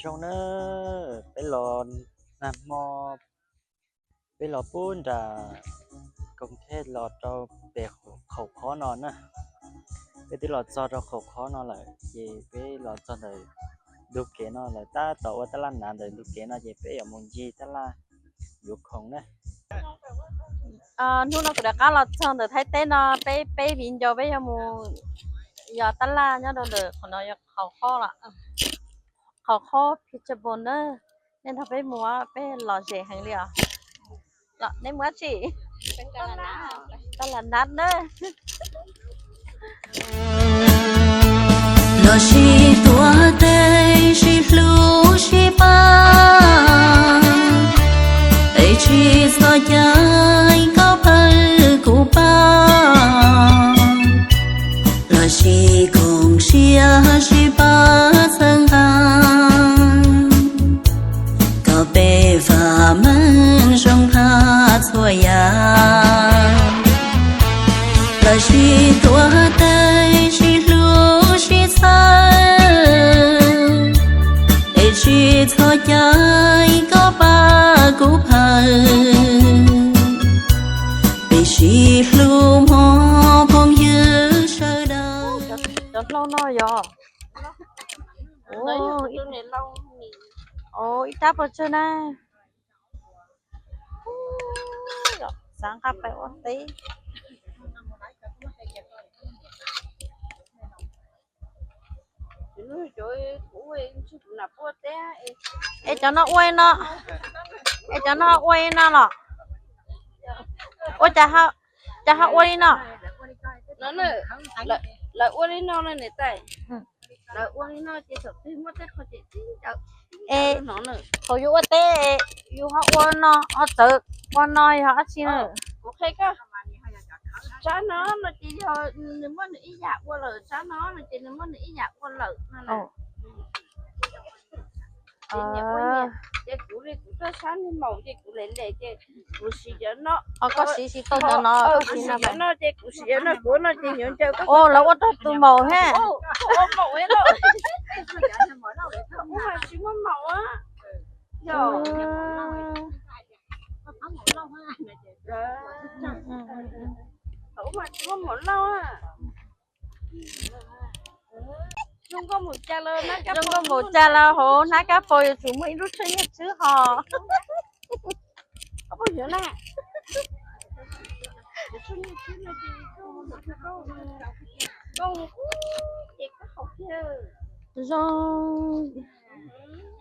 Zoo na, peb los nag hmo, peb los pub nram Koos Thej los rau pem Khaum Khob no na. Peb twb los txog rau Khaum Khob no lawm, ces peb los txog ntawm ntug kev no lawm, tab tom ua tab laj hnav ntawm ntug kev no, ces peb yuav mus ncig tab laj yuav khoom na. Hnub no kuv rov qab los txog ntawm Thaib teb no, peb peb viv ncaus peb yuav mus yos tab laj nyob rau ntawm qhov no, yog Khaum Khob los, Khaum Khob Phi Cha Pos na. Nej nrog peb mus, peb lom zem heev li os. Los nej mus dab tsi? Tab laj hnav na. Los sib tuav tes sib hlub sib pab, es tsis txhob caij koj pab kuv pab, los sib koom siab sib pab txhawb nqa, kom peb vam meej zoo tag txhua yam. Los sib tuav tes sib hlub sib txhawb, es tsis txhob caij koj pab kuv pab, peb sib hlub hmov phooj ywg sawv daws. Cov hlau no yog ib rab pes tsawg na? Xav nqa pais ua teb. Es cov no ua no, es cov no ua no los? Ua cas, cas ho ua li no? Lawv ua li no no niam tais. Lawv ua li no ces thaum twg muaj tej qho ces tib ncaws, tib ncaws no na. Thaum yus ua teb, yus ho ua no, ho txawv ua no yog dab tsi na? Kuv qhia koj, tsab no no ces yog nws muaj nws ib yam ua lawm, tsab no no ces nws muaj nws ib yam ua lawm no na. Ces nyias ua nyias, ces kuv li kuv tuaj sab niag maum ces kuv lem lem ces kuv siv cov no. Koj siv tsis tau cov no, kuv siv cov no ces kuv siv cov no, kuv no ces yuav ncaws koj. Lawv ua rau tus maum thiab. Ua maum no, ub mas tsis muaj maum a. Yog, ub mas tsis muaj maum lauj a. Zoo nkauj npaum cas los hauv hnab kab paus yuav tsum muaj ib lub tshuaj nyiaj tswb hos. Zoo,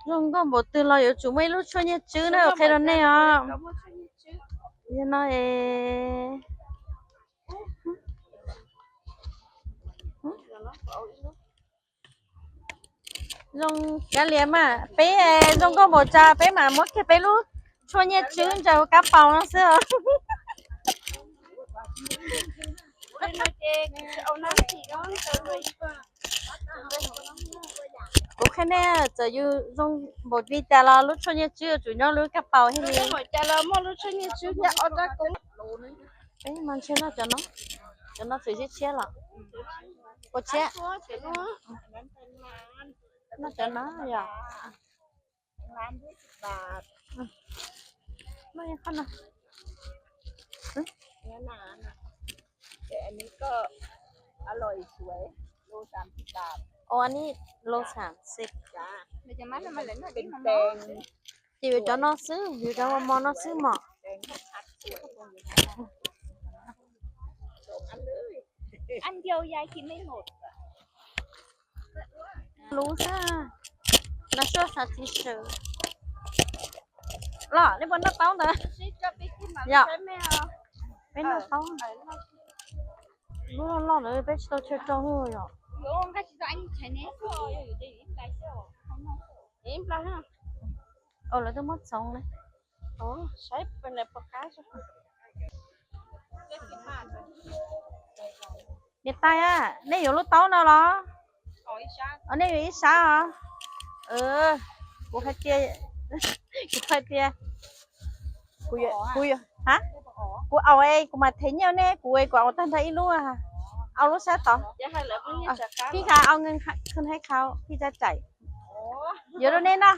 zoo nkauj npaum twg los yuav tsum muaj ib lub tshuaj nyiaj tswb na, qhia rau nej os. Yog no es zoo kav liam mas, peb zoo nkauj npaum cas peb mam muab kiag peb lub tshuaj nyiaj tswb ntsaws kab paus no xwb os. Kuv qhia nej, txawm yus zoo npaum li cas los lub tshuaj nyiaj tswb yuav tsum nyob lub kab paus thiaj li. Peb mas ntshe noj cov no, cov no txawm tshiab tshiab los? Ua tshiab. Noj cov no yom. Ua ni los xam xij. Ces yuav cov no xwb, yuav cov mos mos no xwb mog. Lub xwb, no suaj xav tsis sawv. Los nej puas noj taub ntawd? Yom, peb noj taub. Lub loj loj ntawd peb tsis tau tsawg rau yom. Lawv twb muab txoov na. Niam tais, nej yuav lub taub no los? Nej yuav ib sab os. Kuv hais tias, kuv hais tias, kuv, kuv au, kuv mam them nyiaj nej, kuv, kuv au tag nrho ib lub, au lub sab tod. Phij Kha au, Phij Kha, Phij Kha cais. Yuav rau nej noj.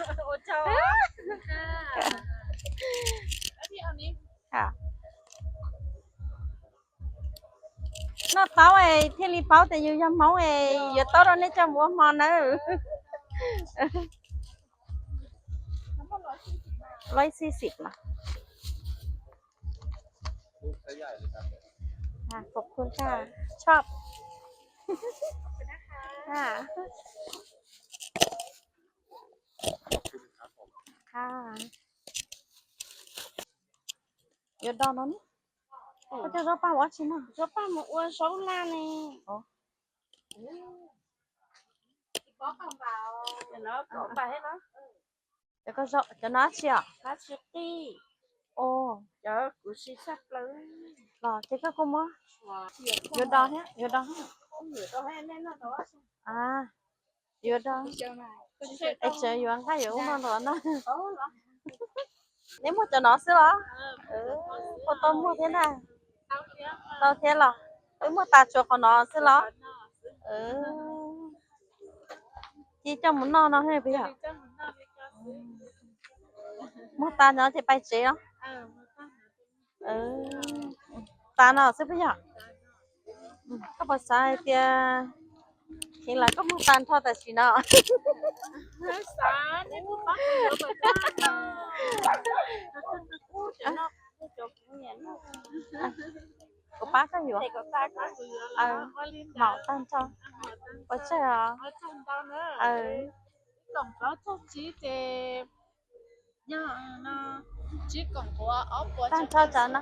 Noj tau es thiaj li paub tias yus yog Hmoob es yuav tau rau nej coj mus ua hmo nawb. Loj xib xim no. Khov khun tag, choj. Yuav do no ne. Koj coj zaub paj mus ua tsi no? Zaub paj mus ua zaub laj ne. Cov no dab tsi os? Los ces koj kuj muab. Yuav do thiab, yuav do thiab. Yuav do. Es tseem yuav nqaij yuav ub no los no. Neb muag cov no xwb los? Puas tau muag thiab na? Tau thiab los? Wb muag tas tsuas qhov no xwb los? Cia coj mus noj no puas yog? Muag tas no ces pais tsev os. Tas no xwb puas yog? Koj puas xav hais tias kheev lawm koj muag tas nrho tam sim no? Kuv pab koj yuav. Maum tag nrho. Pov tseg os. Tag nrho cov no.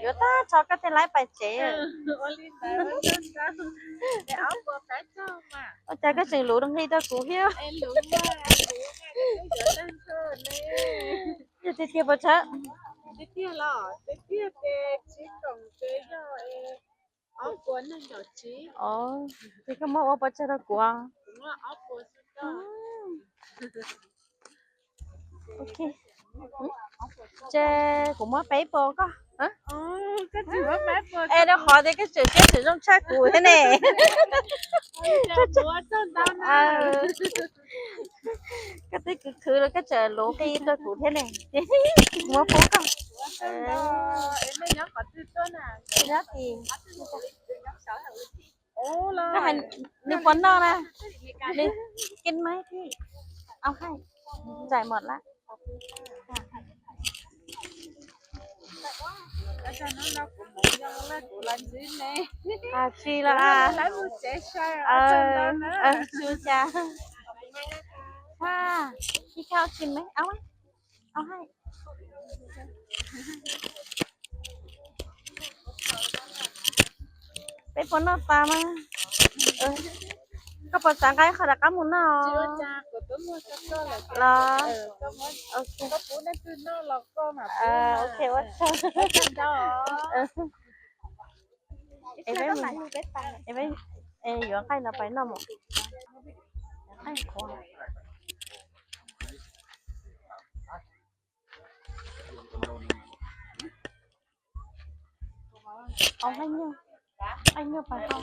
Yuav tag nrho koj thiaj laib pais tsev. Ua cas koj tseem luv nqi rau kuv thiab. Yog tiag tiag puas tshawb? Ces koj muab ua pov tseg rau kuv. Ces kuv muab peb puas koj. Es rau qhov tias koj tseem siab tseem zoo tshaj kuv thiab ne. Koj twb khwv khwv los koj tseem luv nqi rau kuv thiab ne. Muab pub koj. Nyob tim, nws puas noj na? Nws kij maib thiab. Au hais, nraim mom lawm. Tsis los? Tsis cas. Ib khau tsis me, au hais. Peb puas noj tas mas? Koj puas xav nqa qhov rov qab mus noj? Los, ok, ua tsaug. Es peb, es peb yuav nqaij no pais noj mos. Nqaij qhuav. Au nqaij nyuj, nqaij nyuj pais hau.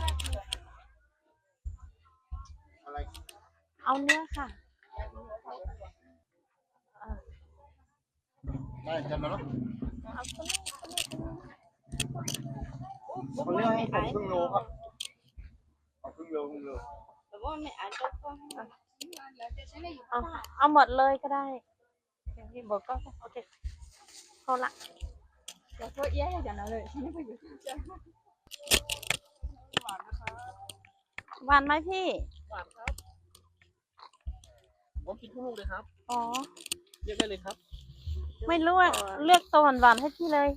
Au niab kha. Au mot lawm ko dai. Hau lawm.หวานไหมพี่ อ๋อ เลือกได้เลยครับ ไม่รู้อะ เลือกตัวหวานๆให้พี่เลย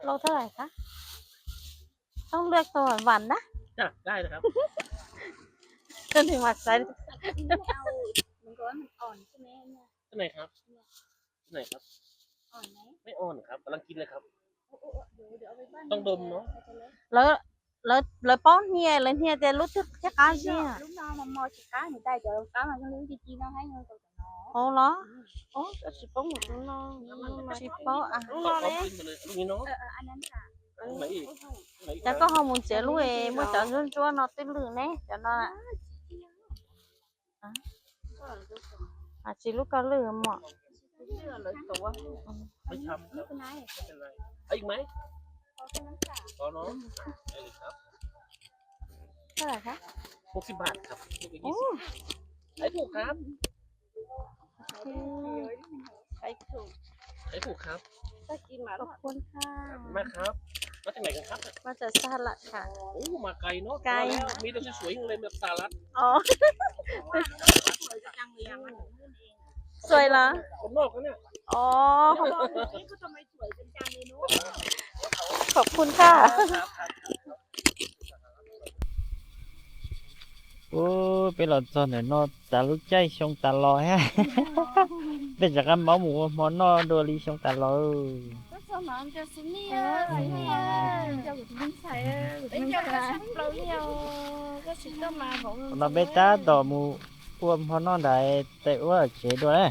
โลเท่าไหร่คะ ต้องเลือกตัวหวานๆนะ จ้ะ ได้เลยครับ จนถึงหวานใจ อันนี้ไม่เอา มันก็ว่ามันอ่อนใช่ไหมเนี่ย อันไหนครับ อันไหนครับ อ่อนไหม ไม่อ่อนครับ กำลังกินเลยครับ เดี๋ยว เดี๋ยวเอาไปบ้าน ต้องดมเนาะ เอาไปเลย Lawv, lawv, lawv paub hnia, lawv hnia tias lub twg thiaj qab ziag. Lub no mos mos tsis qab, nws tais cov qab mas zoo li lub ci ci no, hais no. Hauv los? Tsis paub, tsis paub. Cas koj ho mus ntxiv lub es muaj cov ntsuab ntsuab no twb lwj ne, cov no. Hais tsis lub koj lwj mom.ไม่ทำครับ ไม่เป็นไร เอาอีกไหม พอเนาะ ได้เลยครับ เท่าไหร่คะ หกสิบบาทครับ ลูกละ โอ้ ยี่สิบ ขายถูกครับ โอเค ขายถูก ขายถูกครับ น่ากินหมาล่ะ ขอบคุณค่ะ มาครับ มาจากไหนกันครับ มาจากสหรัฐค่ะ โอ้ มาไกลเนาะ ไกล มาแล้ว มีแต่สวยๆทั้งเลย มาจากสหรัฐ อ๋อ สวยเหรอ คนนอกนะเนี่ย อ๋อ ขอบคุณค่ะ Ub, peb los txog ntawm no tas lub caij xyoo tas los thiab. Peb rov qab maub mus ua hmo noj dua li xyoo tas los. No peb tab tom mus ua hmo noj ntawd tes ua tsev dua na.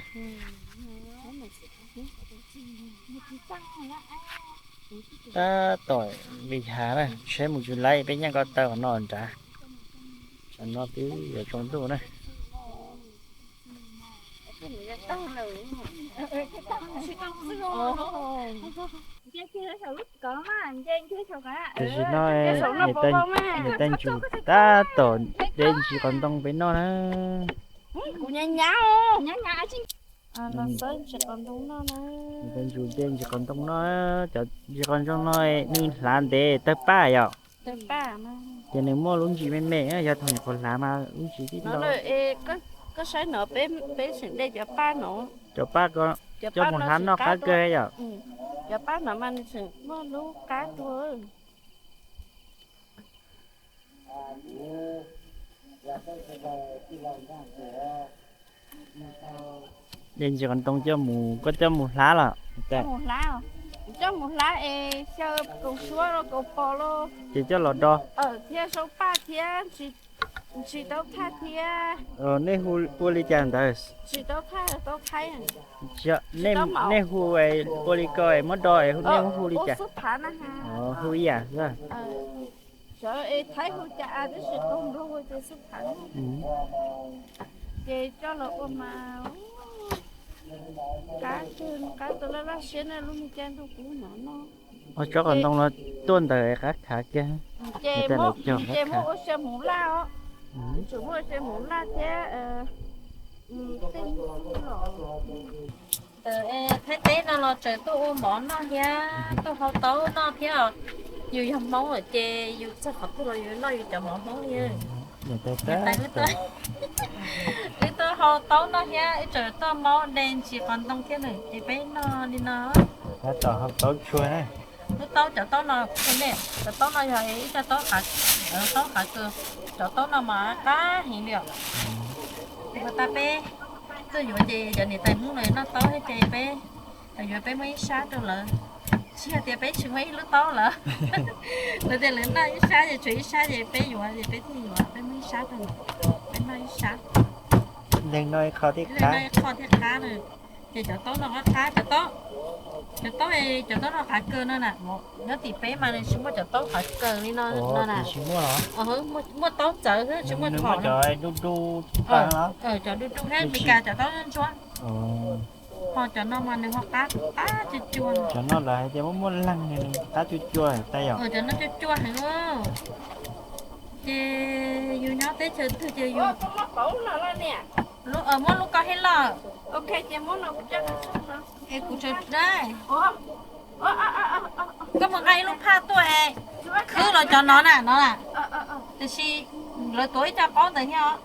Tab tom li hav na, tsheb mus tsis laiv, peb nyob ko taw qhov no nrad. Tam no twb yuav tsaus ntuj na. Tam sim no niam tais ntsug tab tom de ntsis qos ntoo peb noj na. Niam tais ntsug de ntsis qos ntoo noj, cov ntsis qos ntoo no nws hlav ntev tawg paj yom. Ces nws muaj lub ntsis me me, yog thaum nyuam qhuav hlav mas lub ntsis tib ntau. Koj saib no, peb tseem de cov paj no. Cov paj ko coj mus hlav noj qab kawg yom. Cov paj no mas nws tseem muaj lub qab dua. De ntsis qos ntoo coj mus, koj coj mus hlav los? Coj mus hlav es xyaw kaus suab los kaus pos los. Ces coj los do. Thiab saub paj thiab ntsis taub thaj thiab. Nej hu ua li cas ntawd? Ntsis taub thaj, taub thaj. Nej hu ua li ko muab do, nej hu li cas? Hu ib yam xwb. Sawv es Thaib hu cas tab sis qaug nplog hu tias xub phav. Ces coj los ua mas qab kawg, qab tau laj laj siab na, lub me caij ntuj kub no no. Ua tsob qos ntoo no tuaj ntawm qab khav kiag. Ces muaj ua xyaw hmuv laj os. Tseem muaj xyaw hmuv laj thiab tej Thaib teb no los tseem tuaj ua mov noj thiab tuaj hau taub noj thiab os. Yus yog Hmoob lawm ces yus txog qhov twg los yus noj yus cov mov Hmoob li. Wb tuaj hau taub noj thiab wb tseem tuaj maub de ntsis qos ntoo thiab na, ces peb noj li no. Tab tom hau taub tsuag na. Lub taub, cov taub no, cov taub no yog ib co taub, taub qav kawg, cov taub no mas qab heev li os. Ces puas tas peb tuaj yuav ces cov niam tais Hmoob lawv noj taub thiab ces peb yuav, peb muaj ib sab rau lawv. Tsis yog tias peb tsis muaj ib lub taub lawm, lawv tias lawv noj ib sab ces tshuav ib sab ces peb yuav, ces peb thiaj yuav, peb muaj ib sab rau lawv, peb noj ib sab. Leej no ib qho thiaj qab na. Ces cov taub no qab qab, cov taub, cov taub, cov taub no qav kaws no na, nyob tim peb mas nws tsis muaj cov taub qav kaws li no, no na. Muaj taub txawv xwb tsis muaj thom. Cov du du thiab Meskas cov taub ntsuab. Ho cov no mas nws ho qab qab cuag cuag. Cov no lawv hais tias muaj muaj leeg nws qab cuag cuag tas yom. Cov no cuag cuag heev. Ces yus nyob teb chaws twg ces yus, muab lub ko thiab loj. Es kuv tseem, koj mus nqa ib lub phaj tuaj es khwb los cov no na, no na. Tiam sis lawv tuav ib co qaub ntawd thiab os.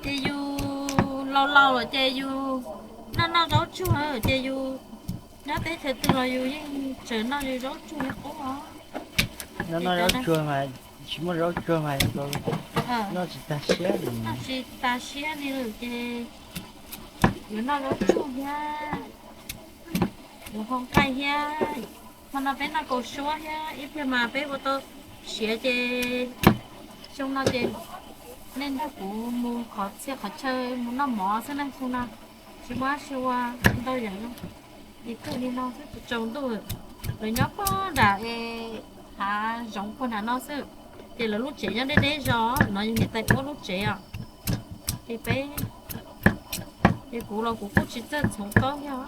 Ces yus laus laus lawm ces yus noj noj zaub tsuag ces yus nyob teb chaws twg los yus yeej tseem noj yus zaub tsuag li qub os. Noj noj zaub tsuag mas tsis muaj zaub tsuag mas noj tsis tag siab, noj tsis tag siab li lawm ces yuav noj zaub tsuag thiab, yuav hau nqaij thiab. Hmo no peb noj kaus suab thiab ib pliag mas peb ua tau siav ces xyoo no ces nej nrog kuv mus qhov txhia qhov chaw mus noj mov xwb na, xyoo no tsis muaj dab tsi ua ntau yam. Ces kawg li no xwb, tsaus ntuj lawm, nyob pog nram es hav zoov puag nram no xwb. Ces lawv lub tsev nyob deb deb zog no, yog niam tais ua lub tsev os. Ces peb, ces kuv los kuv kuj tsis txawj txhoov taub thiab.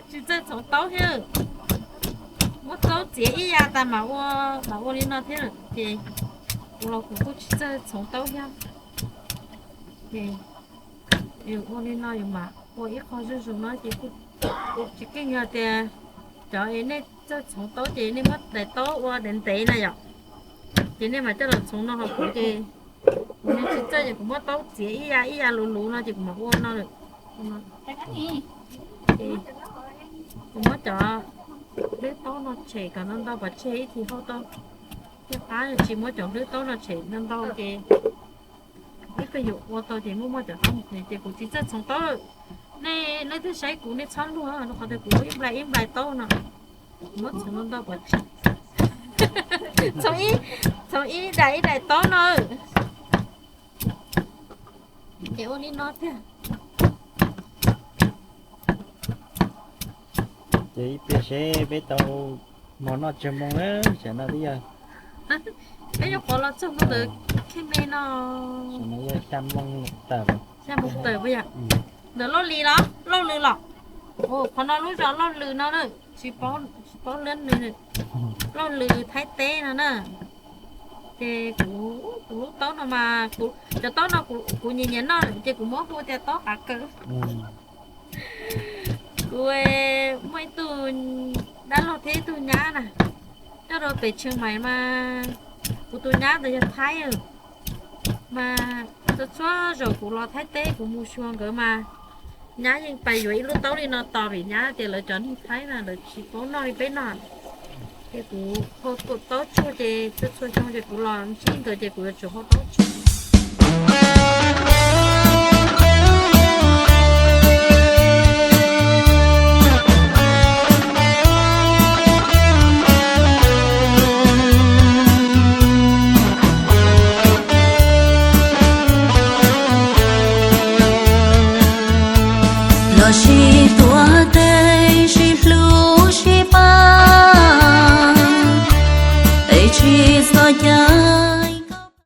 Tsis txawj txhoov taub thiab. Muab taub txiav ib yam tas mam ua, mam ua li no thiab. Ces kuv los kuv kuj tsis txawj txhoov taub thiab. Ces yus ua li no yus mam ua ib qho zuj zus no ces kuj tsis keej. Yog tias cov es nej txawj txhoov taub ces nej muab daim taub ua ntev ntev na yom, ces nej mam coj los txhoov no. Ho kuv ces kuv tsis txawj ces kuv muab taub txiav ib yam ib yam luv luv no ces kuv mam ua no lawm. Kuv muab cov nplej taub no tshem kom ntau ntau pov tseg ib txhis hau tau thiaj qab. Tsis muab cov nplej taub no tshem ntau ntau ces ib pliag yus ua tau ces muaj muaj cov taub mus ces kuv tsis txawj txhoov taub. Nej, nej twb saib kuv nej txhob luag, rau qhov tias kuv ib nplais ib nplais taub no. Muab txhoov ntau ntau pov tseg, txhoov ib daim ib daim taub no. Ces ua li no tiag. Ces ib pliag seb peb tau mov noj tsawg moo na, tam no twb yog peb nyuam qhuav los txog ntawm kheej me no, xya moo tawm, xya moo tawm puas yog? Ntawm Lauj Lis los, Lauj Lws los? Qhov no lub zos Lauj Lws no na, tsis paub lab nws. Lauj Lws Thaib teb no na. Ces kuv, kuv lub taub no mas, cov taub no kuv nyiam nyiam noj ces kuv muab hu tias taub qav kaws. Kuv muaj ib tug dab laug thiab ib tug nyab na, nyob rau pem Tsheej Maiv mas kuv tus nyab ntawd yog Thaib, mas txhua txhua zaus kuv los Thaib teb kuv mus xyuas nkawd mas nyab yeej pais yuav ib lub taub li no tos vim nyab tias lawv cov neeg Thaib mas lawv tsis paub noj li peb noj. Ces kuv hau taub tsuag ces txhua txhua xyoo ces kuv los ntsib nkawd ces kuv yuav tsum hau taub tsuag.